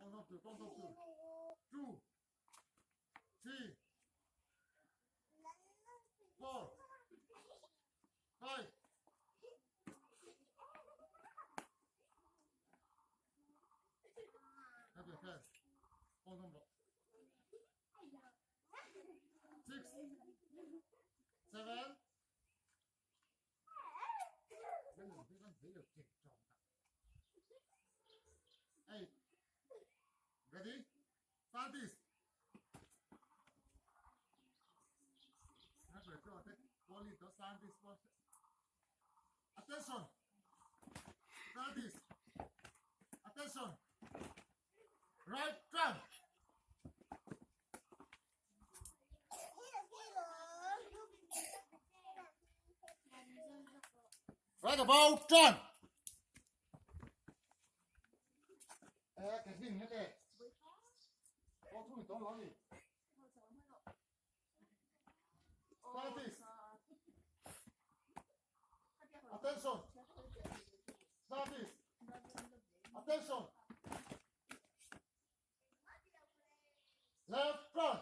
Count up to, count up to. Two, three, four, five. Have your hands. Phone number. 6, 7. 8. Ready? Start this. Attention. Start this. Attention. Right turn. Right about turn. Attention. Service. Attention. Left front.